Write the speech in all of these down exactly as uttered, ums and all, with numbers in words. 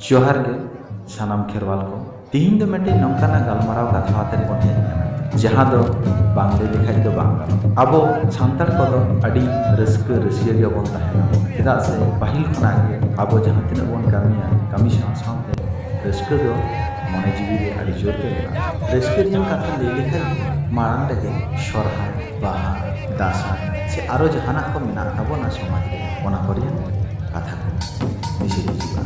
ᱡᱚᱦᱟᱨ ᱜᱮ ᱥᱟᱱᱟᱢ ᱠᱷᱮᱨᱣᱟᱞ ᱠᱚ᱾ ᱛᱤᱦᱤᱧ ᱫᱚ ᱢᱤᱫᱴᱮᱱ ᱱᱚᱝᱠᱟᱱᱟᱜ ᱜᱟᱞᱢᱟᱨᱟᱣ ᱠᱟᱛᱷᱟ ᱟᱛᱮ ᱵᱚᱱ ᱦᱮᱡ ᱟᱠᱟᱱᱟ, ᱡᱟᱦᱟᱸ ᱫᱚ ᱵᱟᱝ ᱞᱟᱹᱭ ᱞᱮᱠᱷᱟᱡ ᱫᱚ ᱵᱟᱝ ᱜᱟᱱᱚᱜ᱾ ᱟᱵᱚ ᱥᱟᱱᱛᱟᱲ ᱠᱚᱫᱚ ᱟᱹᱰᱤ ᱨᱟᱹᱥᱠᱟᱹ ᱨᱟᱹᱥᱤᱭᱟᱹ ᱜᱮᱵᱚᱱ ᱛᱟᱦᱮᱱᱟ, ᱪᱮᱫᱟᱜ ᱥᱮ ᱯᱟᱹᱦᱤᱞ ᱠᱷᱚᱱᱟᱜ ᱜᱮ ᱟᱵᱚ ᱡᱟᱦᱟᱸ ᱛᱤᱱᱟᱹᱜ ᱵᱚᱱ ᱠᱟᱹᱢᱤᱭᱟ, ᱠᱟᱹᱢᱤ ᱥᱟᱶ ᱥᱟᱶᱛᱮ ᱨᱟᱹᱥᱠᱟᱹ ᱫᱚ ᱢᱚᱱᱮ ᱡᱤᱣᱤ ᱨᱮ ᱟᱹᱰᱤ ᱡᱳᱨ ᱜᱮ ᱢᱮᱱᱟᱜᱼᱟ᱾ ᱨᱟᱹᱥᱠᱟᱹ ᱨᱮᱭᱟᱜ ᱠᱟᱛᱷᱟ ᱞᱟᱹᱭ ᱞᱮᱠᱷᱟᱱ ᱢᱟᱲᱟᱝ ᱨᱮᱜᱮ ᱥᱚᱨᱦᱟᱭ, ᱵᱟᱦᱟ, ᱫᱟᱸᱥᱟᱭ ᱥᱮ ᱟᱨᱚ ᱡᱟᱦᱟᱱᱟᱜ ᱠᱚ ᱢᱮᱱᱟᱜ ᱛᱟᱵᱚᱱᱟ ᱥᱚᱢᱟᱡᱽ ᱨᱮ, ᱚᱱᱟ ᱠᱚ ᱨᱮᱭᱟᱜ ᱠᱟᱛᱷᱟ ᱠᱚ ᱫᱤᱥᱟᱹ ᱦᱤᱡᱩᱜᱼᱟ᱾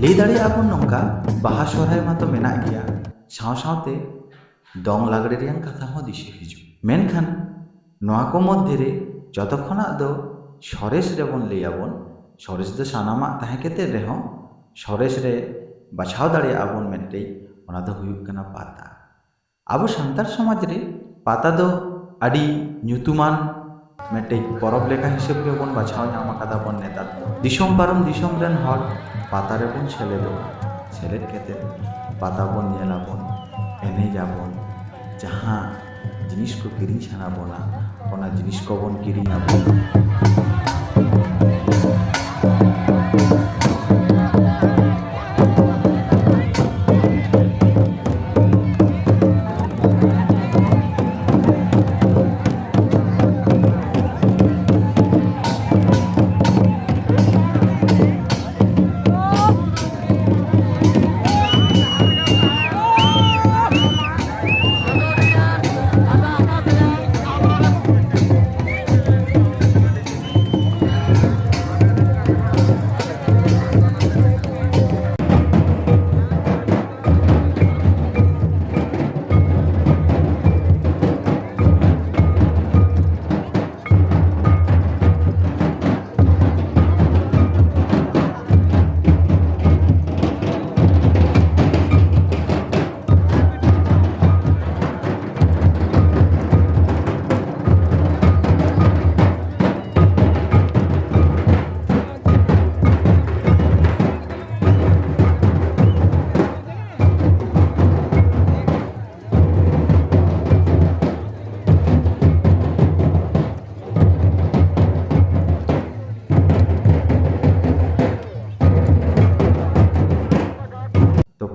ᱞᱟᱹᱭ ᱫᱟᱲᱮᱭᱟᱜᱼᱟ ᱵᱚᱱ ᱱᱚᱝᱠᱟ, ᱵᱟᱦᱟ ᱥᱚᱨᱦᱟᱭ ᱢᱟᱛᱚ ᱢᱮᱱᱟᱜ ᱜᱮᱭᱟ, ᱥᱟᱶ ᱥᱟᱶᱛᱮ ᱫᱚᱝ ᱞᱟᱜᱽᱲᱮ ᱨᱮᱭᱟᱜ ᱠᱟᱛᱷᱟ ᱦᱚᱸ ᱫᱤᱥᱟᱹ ᱦᱤᱡᱩᱜ᱾ ᱢᱮᱱᱠᱷᱟᱱ ᱱᱚᱣᱟ ᱠᱚ ᱢᱚᱫᱽᱫᱷᱮ ᱨᱮ ᱡᱚᱛᱚ ᱠᱷᱚᱱᱟᱜ ᱫᱚ ᱥᱚᱨᱮᱥ ᱨᱮᱵᱚᱱ ᱞᱟᱹᱭᱟᱵᱚᱱ, ᱥᱚᱨᱮᱥ ᱫᱚ ᱥᱟᱱᱟᱢᱟᱜ ᱛᱟᱦᱮᱸ ᱠᱟᱛᱮ ᱨᱮᱦᱚᱸ ᱥᱚᱨᱮᱥ ᱨᱮ ᱵᱟᱪᱷᱟᱣ ᱫᱟᱲᱮᱭᱟᱜᱼᱟ ᱵᱚᱱ ᱢᱤᱫᱴᱮᱡ, ᱚᱱᱟ ᱫᱚ ᱦᱩᱭᱩᱜ ᱠᱟᱱᱟ ᱯᱟᱛᱟ᱾ ᱟᱵᱚ ᱥᱟᱱᱛᱟᱲ ᱥᱚᱢᱟᱡᱽ ᱨᱮ ᱯᱟᱛᱟ ᱫᱚ ᱟᱹᱰᱤ ᱧᱩᱛᱩᱢᱟᱱ ᱢᱤᱫᱴᱮᱡ ᱯᱚᱨᱚᱵᱽ ᱞᱮᱠᱟ ᱦᱤᱥᱟᱹᱵ ᱜᱮᱵᱚᱱ ᱵᱟᱪᱷᱟᱣ ᱧᱟᱢ ᱟᱠᱟᱫᱟ ᱵᱚᱱ ᱱᱮᱛᱟᱨ ᱫᱚ᱾ ᱫᱤᱥᱚᱢ ᱯᱟᱨᱚᱢ ᱫᱤᱥᱚᱢ ᱨᱮᱱ ᱦᱚᱲ ᱯᱟᱛᱟ ᱨᱮᱵᱚᱱ ᱥᱮᱞᱮᱫᱚᱜᱼᱟ᱾ ᱥᱮᱞᱮᱫ ᱠᱟᱛᱮ ᱯᱟᱛᱟ ᱵᱚᱱ ᱧᱮᱞᱟᱵᱚᱱ, ᱮᱱᱮᱡ ᱟᱵᱚᱱ, ᱡᱟᱦᱟᱸ ᱡᱤᱱᱤᱥ ᱠᱚ ᱠᱤᱨᱤᱧ ᱥᱟᱱᱟ ᱵᱚᱱᱟ, ᱚᱱᱟ ᱡᱤᱱᱤᱥ ᱠᱚᱵᱚᱱ ᱠᱤᱨᱤᱧ ᱟᱵᱚᱱ᱾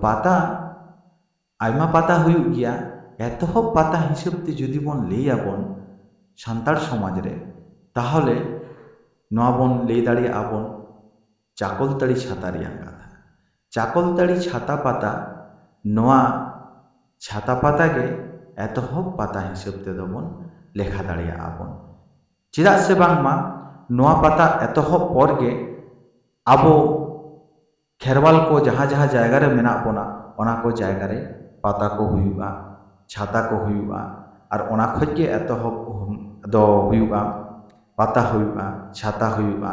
ᱯᱟᱛᱟ, ᱟᱭᱢᱟ ᱯᱟᱛᱟ ᱦᱩᱭᱩᱜ ᱜᱮᱭᱟ᱾ ᱮᱛᱚᱦᱚᱵ ᱯᱟᱛᱟ ᱦᱤᱥᱟᱹᱵ ᱛᱮ ᱡᱩᱫᱤ ᱵᱚᱱ ᱞᱟᱹᱭ ᱟᱵᱚᱱ ᱥᱟᱱᱛᱟᱲ ᱥᱚᱢᱟᱡᱽ ᱨᱮ, ᱛᱟᱦᱚᱞᱮ ᱱᱚᱣᱟ ᱵᱚᱱ ᱞᱟᱹᱭ ᱫᱟᱲᱮᱭᱟᱜᱼᱟ ᱵᱚᱱ ᱪᱟᱠᱚᱞᱛᱟᱹᱲᱤ ᱪᱷᱟᱛᱟ ᱨᱮᱭᱟᱜ ᱠᱟᱛᱷᱟ᱾ ᱪᱟᱠᱚᱞᱛᱟᱹᱲᱤ ᱪᱷᱟᱛᱟ ᱯᱟᱛᱟ, ᱱᱚᱣᱟ ᱪᱷᱟᱛᱟ ᱯᱟᱛᱟ ᱜᱮ ᱮᱛᱚᱦᱚᱵ ᱯᱟᱛᱟ ᱦᱤᱥᱟᱹᱵ ᱛᱮᱫᱚ ᱵᱚᱱ ᱞᱮᱠᱷᱟ ᱫᱟᱲᱮᱭᱟᱜᱼᱟ ᱵᱚᱱ᱾ ᱪᱮᱫᱟᱜ ᱥᱮ ᱵᱟᱝᱢᱟ ᱱᱚᱣᱟ ᱯᱟᱛᱟ ᱮᱛᱚᱦᱚᱵ ᱯᱚᱨ ᱜᱮ ᱟᱵᱚ ᱠᱷᱮᱨᱣᱟᱞ ᱠᱚ ᱡᱟᱦᱟᱸ ᱡᱟᱦᱟᱸ ᱡᱟᱭᱜᱟ ᱨᱮ ᱢᱮᱱᱟᱜ ᱵᱚᱱᱟ, ᱚᱱᱟ ᱠᱚ ᱡᱟᱭᱜᱟ ᱨᱮ ᱯᱟᱛᱟ ᱠᱚ ᱦᱩᱭᱩᱜᱼᱟ, ᱪᱷᱟᱛᱟ ᱠᱚ ᱦᱩᱭᱩᱜᱼᱟ, ᱟᱨ ᱚᱱᱟ ᱠᱷᱚᱡ ᱜᱮ ᱮᱛᱚᱦᱚᱵ ᱫᱚ ᱦᱩᱭᱩᱜᱼᱟ, ᱯᱟᱛᱟ ᱦᱩᱭᱩᱜᱼᱟ, ᱪᱷᱟᱛᱟ ᱦᱩᱭᱩᱜᱼᱟ,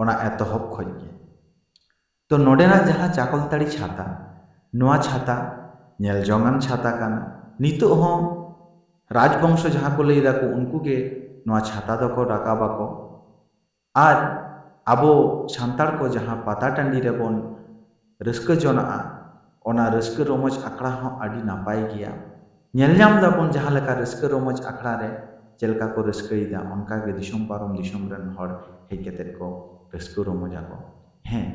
ᱚᱱᱟ ᱮᱛᱚᱦᱚᱵ ᱠᱷᱚᱡ ᱜᱮ᱾ ᱛᱚ ᱱᱚᱰᱮᱱᱟᱜ ᱡᱟᱦᱟᱸ ᱪᱟᱠᱚᱞᱛᱟᱹᱲᱤ ᱪᱷᱟᱛᱟ, ᱱᱚᱣᱟ ᱪᱷᱟᱛᱟ ᱧᱮᱞ ᱡᱚᱝᱟᱱ ᱪᱷᱟᱛᱟ ᱠᱟᱱᱟ᱾ ᱱᱤᱛᱚᱜ ᱦᱚᱸ ᱨᱟᱡᱽ ᱵᱚᱝᱥᱚ ᱡᱟᱦᱟᱸ ᱠᱚ ᱞᱟᱹᱭ ᱫᱟᱠᱚ, ᱩᱱᱠᱩ ᱜᱮ ᱱᱚᱣᱟ ᱪᱷᱟᱛᱟ ᱫᱚᱠᱚ ᱨᱟᱠᱟᱵ ᱟᱠᱚ᱾ ᱟᱨ ᱟᱵᱚ ᱥᱟᱱᱛᱟᱲ ᱠᱚ ᱡᱟᱦᱟᱸ ᱯᱟᱛᱟ ᱴᱟᱺᱰᱤ ᱨᱮᱵᱚᱱ ᱨᱟᱹᱥᱠᱟᱹ ᱡᱚᱱᱟᱜᱼᱟ, ᱚᱱᱟ ᱨᱟᱹᱥᱠᱟᱹ ᱨᱚᱢᱚᱡᱽ ᱟᱠᱷᱲᱟ ᱦᱚᱸ ᱟᱹᱰᱤ ᱱᱟᱯᱟᱭ ᱜᱮᱭᱟ᱾ ᱧᱮᱞ ᱧᱟᱢ ᱫᱟᱵᱚᱱ ᱡᱟᱦᱟᱸ ᱞᱮᱠᱟ ᱨᱟᱹᱥᱠᱟᱹ ᱨᱚᱢᱚᱡᱽ ᱟᱠᱷᱲᱟ ᱨᱮ ᱪᱮᱫ ᱞᱮᱠᱟ ᱠᱚ ᱨᱟᱹᱥᱠᱟᱹᱭᱮᱫᱟ, ᱚᱱᱠᱟ ᱜᱮ ᱫᱤᱥᱚᱢ ᱯᱟᱨᱚᱢ ᱫᱤᱥᱚᱢ ᱨᱮᱱ ᱦᱚᱲ ᱦᱮᱡ ᱠᱟᱛᱮᱫ ᱠᱚ ᱨᱟᱹᱥᱠᱟᱹ ᱨᱚᱢᱚᱡᱽ ᱟᱠᱚ᱾ ᱦᱮᱸ,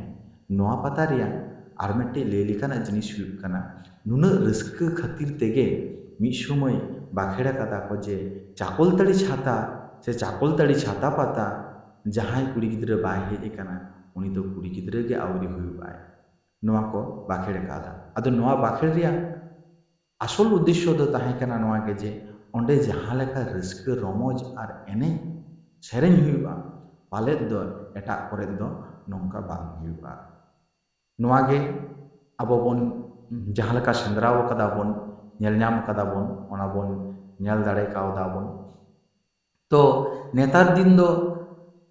ᱱᱚᱣᱟ ᱯᱟᱛᱟ ᱨᱮᱭᱟᱜ ᱟᱨ ᱢᱤᱫᱴᱮᱡ ᱞᱟᱹᱭ ᱞᱮᱠᱟᱱᱟᱜ ᱡᱤᱱᱤᱥ ᱦᱩᱭᱩᱜ ᱠᱟᱱᱟ, ᱱᱩᱱᱟᱹᱜ ᱨᱟᱹᱥᱠᱟᱹ ᱠᱷᱟᱹᱛᱤᱨ ᱛᱮᱜᱮ ᱢᱤᱫ ᱥᱚᱢᱚᱭ ᱵᱟᱠᱷᱮᱲ ᱟᱠᱟᱫᱟ ᱠᱚ ᱡᱮ ᱪᱟᱠᱚᱞᱛᱟᱹᱲᱤ ᱪᱷᱟᱛᱟ ᱥᱮ ᱪᱟᱠᱚᱞᱛᱟᱹᱲᱤ ᱪᱷᱟᱛᱟ ᱯᱟᱛᱟ ᱡᱟᱦᱟᱸᱭ ᱠᱩᱲᱤ ᱜᱤᱫᱽᱨᱟᱹ ᱵᱟᱭ ᱦᱮᱡ ᱟᱠᱟᱱᱟ, ᱩᱱᱤ ᱫᱚ ᱠᱩᱲᱤ ᱜᱤᱫᱽᱨᱟᱹ ᱜᱮ ᱟᱹᱣᱨᱤ ᱦᱩᱭᱩᱜᱼᱟᱭ᱾ ᱱᱚᱣᱟ ᱠᱚ ᱵᱟᱠᱷᱮᱲ ᱟᱠᱟᱫᱟ᱾ ᱟᱫᱚ ᱱᱚᱣᱟ ᱵᱟᱠᱷᱮᱲ ᱨᱮᱭᱟᱜ ᱟᱥᱚᱞ ᱩᱫᱽᱫᱮᱥᱥᱚ ᱫᱚ ᱛᱟᱦᱮᱸ ᱠᱟᱱᱟ ᱱᱚᱣᱟ ᱜᱮ ᱡᱮ ᱚᱸᱰᱮ ᱡᱟᱦᱟᱸ ᱞᱮᱠᱟ ᱨᱟᱹᱥᱠᱟᱹ ᱨᱚᱢᱚᱡᱽ ᱟᱨ ᱮᱱᱮᱡ ᱥᱮᱨᱮᱧ ᱦᱩᱭᱩᱜᱼᱟ, ᱯᱟᱞᱮᱫ ᱫᱚ ᱮᱴᱟᱜ ᱠᱚᱨᱮᱫ ᱫᱚ ᱱᱚᱝᱠᱟ ᱵᱟᱝ ᱦᱩᱭᱩᱜᱼᱟ᱾ ᱱᱚᱣᱟ ᱜᱮ ᱟᱵᱚ ᱵᱚᱱ ᱡᱟᱦᱟᱸ ᱞᱮᱠᱟ ᱥᱮᱸᱫᱽᱨᱟ ᱟᱠᱟᱫᱟ ᱵᱚᱱ, ᱧᱮᱞ ᱧᱟᱢ ᱟᱠᱟᱫᱟ ᱵᱚᱱ, ᱚᱱᱟ ᱵᱚᱱ ᱧᱮᱞ ᱫᱟᱲᱮ ᱠᱟᱣᱫᱟ ᱵᱚᱱ᱾ ᱛᱚ ᱱᱮᱛᱟᱨ ᱫᱤᱱ ᱫᱚ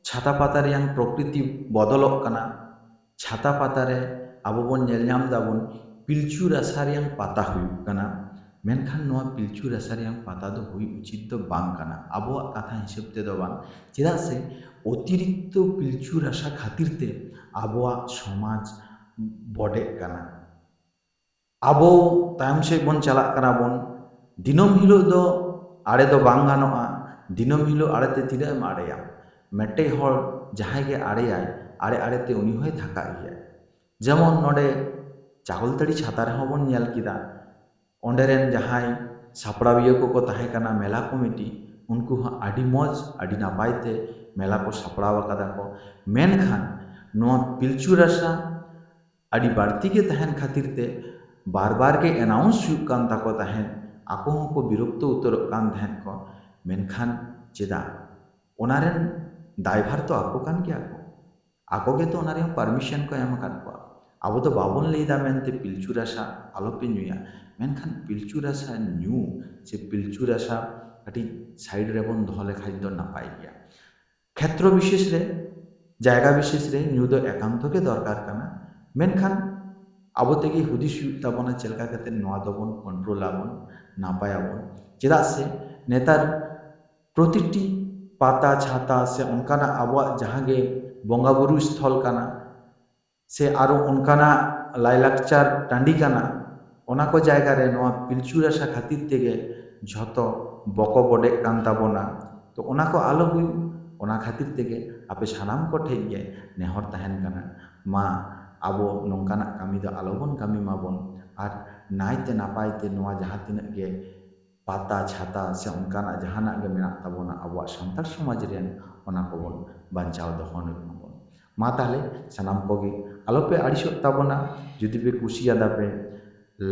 ᱪᱷᱟᱛᱟ ᱯᱟᱛᱟ ᱨᱮᱭᱟᱝ ᱯᱨᱚᱠᱨᱤᱛᱤ ᱵᱚᱫᱚᱞᱚᱜ ᱠᱟᱱᱟ᱾ ᱪᱷᱟᱛᱟ ᱯᱟᱛᱟ ᱨᱮ ᱟᱵᱚ ᱵᱚᱱ ᱧᱮᱞ ᱧᱟᱢ ᱫᱟᱵᱚᱱ ᱯᱤᱞᱪᱩ ᱨᱟᱥᱟ ᱨᱮᱭᱟᱝ ᱯᱟᱛᱟ ᱦᱩᱭᱩᱜ ᱠᱟᱱᱟ, ᱢᱮᱱᱠᱷᱟᱱ ᱱᱚᱣᱟ ᱯᱤᱞᱪᱩ ᱨᱟᱥᱟ ᱨᱮᱭᱟᱝ ᱯᱟᱛᱟ ᱫᱚ ᱦᱩᱭ ᱩᱪᱤᱛ ᱫᱚ ᱵᱟᱝ ᱠᱟᱱᱟ, ᱟᱵᱚᱣᱟᱜ ᱠᱟᱛᱷᱟ ᱦᱤᱥᱟᱹᱵ ᱛᱮᱫᱚ ᱵᱟᱝ᱾ ᱪᱮᱫᱟᱜ ᱥᱮ ᱚᱛᱤᱨᱤᱠᱛᱚ ᱯᱤᱞᱪᱩ ᱨᱟᱥᱟ ᱠᱷᱟᱹᱛᱤᱨ ᱛᱮ ᱟᱵᱚᱣᱟᱜ ᱥᱚᱢᱟᱡᱽ ᱵᱚᱰᱮᱜ ᱠᱟᱱᱟ᱾ ᱟᱵᱚ ᱛᱟᱭᱚᱢ ᱥᱮᱫ ᱵᱚᱱ ᱪᱟᱞᱟᱜ ᱠᱟᱱᱟ ᱵᱚᱱ᱾ ᱫᱤᱱᱟᱹᱢ ᱦᱤᱞᱳᱜ ᱫᱚ ᱟᱲᱮ ᱫᱚ ᱵᱟᱝ ᱜᱟᱱᱚᱜᱼᱟ᱾ ᱫᱤᱱᱟᱹᱢ ᱦᱤᱞᱳᱜ ᱟᱲᱮᱛᱮ ᱛᱤᱱᱟᱹᱜ ᱮᱢ ᱟᱲᱮᱭᱟ? ᱢᱤᱫᱴᱮᱡ ᱦᱚᱲ ᱡᱟᱦᱟᱸᱭ ᱜᱮ ᱟᱲᱮᱭᱟᱭ, ᱟᱲᱮ ᱟᱲᱮᱛᱮ ᱩᱱᱤ ᱦᱚᱸᱭ ᱛᱷᱟᱠᱟᱜ ᱜᱮᱭᱟ᱾ ᱡᱮᱢᱚᱱ ᱱᱚᱰᱮ ᱪᱟᱠᱚᱞᱛᱟᱹᱲᱤ ᱪᱷᱟᱛᱟ ᱨᱮᱦᱚᱸ ᱵᱚᱱ ᱧᱮᱞ ᱠᱮᱫᱟ, ᱚᱸᱰᱮ ᱨᱮᱱ ᱡᱟᱦᱟᱸᱭ ᱥᱟᱯᱲᱟᱣᱤᱭᱟᱹ ᱠᱚᱠᱚ ᱛᱟᱦᱮᱸ ᱠᱟᱱᱟ ᱢᱮᱞᱟ ᱠᱚᱢᱤᱴᱤ, ᱩᱱᱠᱩ ᱦᱚᱸ ᱟᱹᱰᱤ ᱢᱚᱡᱽ, ᱟᱹᱰᱤ ᱱᱟᱯᱟᱭ ᱛᱮ ᱢᱮᱞᱟ ᱠᱚ ᱥᱟᱯᱲᱟᱣ ᱟᱠᱟᱫᱟ ᱠᱚ᱾ ᱢᱮᱱᱠᱷᱟᱱ ᱱᱚᱣᱟ ᱯᱤᱞᱪᱩ ᱨᱟᱥᱟ ᱟᱹᱰᱤ ᱵᱟᱹᱲᱛᱤ ᱜᱮ ᱛᱟᱦᱮᱱ ᱠᱷᱟᱹᱛᱤᱨ ᱛᱮ ᱵᱟᱨ ᱵᱟᱨ ᱜᱮ ᱮᱱᱟᱣᱩᱱᱥ ᱦᱩᱭᱩᱜ ᱠᱟᱱ ᱛᱟᱠᱚ ᱛᱟᱦᱮᱸᱫ᱾ ᱟᱠᱚ ᱦᱚᱸᱠᱚ ᱵᱤᱨᱚᱠᱛᱚ ᱩᱛᱟᱹᱨᱚᱜ ᱠᱟᱱ ᱛᱟᱦᱮᱸᱫ ᱠᱚ᱾ ᱢᱮᱱᱠᱷᱟᱱ ᱪᱮᱫᱟᱜ? ᱚᱱᱟ ᱨᱮᱱ ᱫᱟᱭᱵᱷᱟᱨ ᱛᱚ ᱟᱠᱚ ᱠᱟᱱ ᱜᱮᱭᱟ ᱠᱚ᱾ ᱟᱠᱚ ᱜᱮᱛᱚ ᱚᱱᱟ ᱨᱮᱭᱟᱜ ᱯᱟᱨᱢᱤᱥᱚᱱ ᱠᱚ ᱮᱢ ᱟᱠᱟᱫ ᱠᱚᱣᱟ᱾ ᱟᱵᱚ ᱫᱚ ᱵᱟᱵᱚᱱ ᱞᱟᱹᱭᱫᱟ ᱢᱮᱱᱛᱮ ᱯᱤᱞᱪᱩ ᱨᱟᱥᱟ ᱟᱞᱚᱯᱮ ᱧᱩᱭᱟ, ᱢᱮᱱᱠᱷᱟᱱ ᱯᱤᱞᱪᱩ ᱨᱟᱥᱟ ᱧᱩ ᱥᱮ ᱯᱤᱞᱪᱩ ᱨᱟᱥᱟ ᱠᱟᱹᱴᱤᱡ ᱥᱟᱭᱤᱰ ᱨᱮᱵᱚᱱ ᱫᱚᱦᱚ ᱞᱮᱠᱷᱟᱱ ᱫᱚ ᱱᱟᱯᱟᱭ ᱜᱮᱭᱟ᱾ ᱠᱷᱮᱛᱨᱚ ᱵᱤᱥᱮᱥ ᱨᱮ, ᱡᱟᱭᱜᱟ ᱵᱤᱥᱮᱥ ᱨᱮ ᱧᱩ ᱫᱚ ᱮᱠᱟᱱᱛᱚ ᱜᱮ ᱫᱚᱨᱠᱟᱨ ᱠᱟᱱᱟ, ᱢᱮᱱᱠᱷᱟᱱ ᱟᱵᱚ ᱛᱮᱜᱮ ᱦᱩᱫᱤᱥ ᱦᱩᱭᱩᱜ ᱛᱟᱵᱚᱱᱟ ᱪᱮᱫ ᱞᱮᱠᱟ ᱠᱟᱛᱮ ᱱᱚᱣᱟ ᱫᱚᱵᱚᱱ ᱠᱚᱱᱴᱨᱳᱞ ᱟᱵᱚᱱ, ᱱᱟᱯᱟᱭᱟᱵᱚᱱ᱾ ᱪᱮᱫᱟᱜ ᱥᱮ ᱱᱮᱛᱟᱨ ᱯᱨᱚᱛᱤᱴᱤ ᱯᱟᱛᱟ ᱪᱷᱟᱛᱟ ᱥᱮ ᱚᱱᱠᱟᱱᱟᱜ ᱟᱵᱚᱣᱟᱜ ᱡᱟᱦᱟᱸ ᱜᱮ ᱵᱚᱸᱜᱟ ᱵᱩᱨᱩ ᱥᱛᱷᱚᱞ ᱠᱟᱱᱟ, ᱥᱮ ᱟᱨᱚ ᱚᱱᱠᱟᱱᱟᱜ ᱞᱟᱭᱞᱟᱠᱪᱟᱨ ᱴᱟᱺᱰᱤ ᱠᱟᱱᱟ, ᱚᱱᱟ ᱠᱚ ᱡᱟᱭᱜᱟ ᱨᱮ ᱱᱚᱣᱟ ᱯᱤᱞᱪᱩ ᱨᱟᱥᱟ ᱠᱷᱟᱹᱛᱤᱨ ᱛᱮᱜᱮ ᱡᱷᱚᱛᱚ ᱵᱚᱠᱚ ᱵᱚᱰᱮᱜ ᱠᱟᱱ ᱛᱟᱵᱚᱱᱟ᱾ ᱛᱚ ᱚᱱᱟ ᱠᱚ ᱟᱞᱚ ᱦᱩᱭᱩᱜ, ᱚᱱᱟ ᱠᱷᱟᱹᱛᱤᱨ ᱛᱮᱜᱮ ᱟᱯᱮ ᱥᱟᱱᱟᱢ ᱠᱚ ᱴᱷᱮᱱ ᱜᱮ ᱱᱮᱦᱚᱨ ᱛᱟᱦᱮᱱ ᱠᱟᱱᱟ, ᱢᱟ ᱟᱵᱚ ᱱᱚᱝᱠᱟᱱᱟᱜ ᱠᱟᱹᱢᱤ ᱫᱚ ᱟᱞᱚᱵᱚᱱ ᱠᱟᱹᱢᱤ ᱢᱟᱵᱚᱱ, ᱟᱨ ᱱᱟᱭᱛᱮ ᱱᱟᱯᱟᱭ ᱛᱮ ᱱᱚᱣᱟ ᱡᱟᱦᱟᱸ ᱛᱤᱱᱟᱹᱜ ᱜᱮ ᱯᱟᱛᱟ ᱪᱷᱟᱛᱟ ᱥᱮ ᱚᱱᱠᱟᱱᱟᱜ ᱡᱟᱦᱟᱱᱟᱜ ᱜᱮ ᱢᱮᱱᱟᱜ ᱛᱟᱵᱚᱱᱟ ᱟᱵᱚᱣᱟᱜ ᱥᱟᱱᱛᱟᱲ ᱥᱚᱢᱟᱡᱽ ᱨᱮᱱ, ᱚᱱᱟ ᱠᱚᱵᱚᱱ ᱵᱟᱧᱪᱟᱣ ᱫᱚᱦᱚ ᱢᱟᱵᱚᱱ᱾ ᱢᱟ ᱛᱟᱦᱞᱮ ᱥᱟᱱᱟᱢ ᱠᱚᱜᱮ ᱟᱞᱚᱯᱮ ᱟᱹᱲᱤᱥᱚᱜ ᱛᱟᱵᱚᱱᱟ᱾ ᱡᱩᱫᱤ ᱯᱮ ᱠᱩᱥᱤᱭᱟᱫᱟ ᱯᱮ,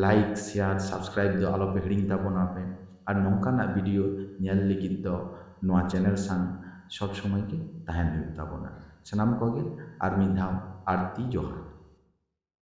ᱞᱟᱭᱤᱠ, ᱥᱮᱭᱟᱨ, ᱥᱟᱵᱥᱠᱨᱟᱭᱤᱵ ᱫᱚ ᱟᱞᱚᱯᱮ ᱦᱤᱲᱤᱧ ᱛᱟᱵᱚᱱᱟ ᱯᱮ᱾ ᱟᱨ ᱱᱚᱝᱠᱟᱱᱟᱜ ᱵᱷᱤᱰᱤᱭᱳ ᱧᱮᱞ ᱞᱟᱹᱜᱤᱫ ᱫᱚ ᱱᱚᱣᱟ ᱪᱮᱱᱮᱞ ᱥᱟᱶ ᱥᱚᱵᱽ ᱥᱚᱢᱚᱭ ᱜᱮ ᱛᱟᱦᱮᱱ ᱦᱩᱭᱩᱜ ᱛᱟᱵᱚᱱᱟ᱾ ᱥᱟᱱᱟᱢ ᱠᱚᱜᱮ ᱟᱨ ᱢᱤᱫ ᱫᱷᱟᱣ ᱟᱨᱛᱤ ᱡᱚᱦᱟᱨ᱾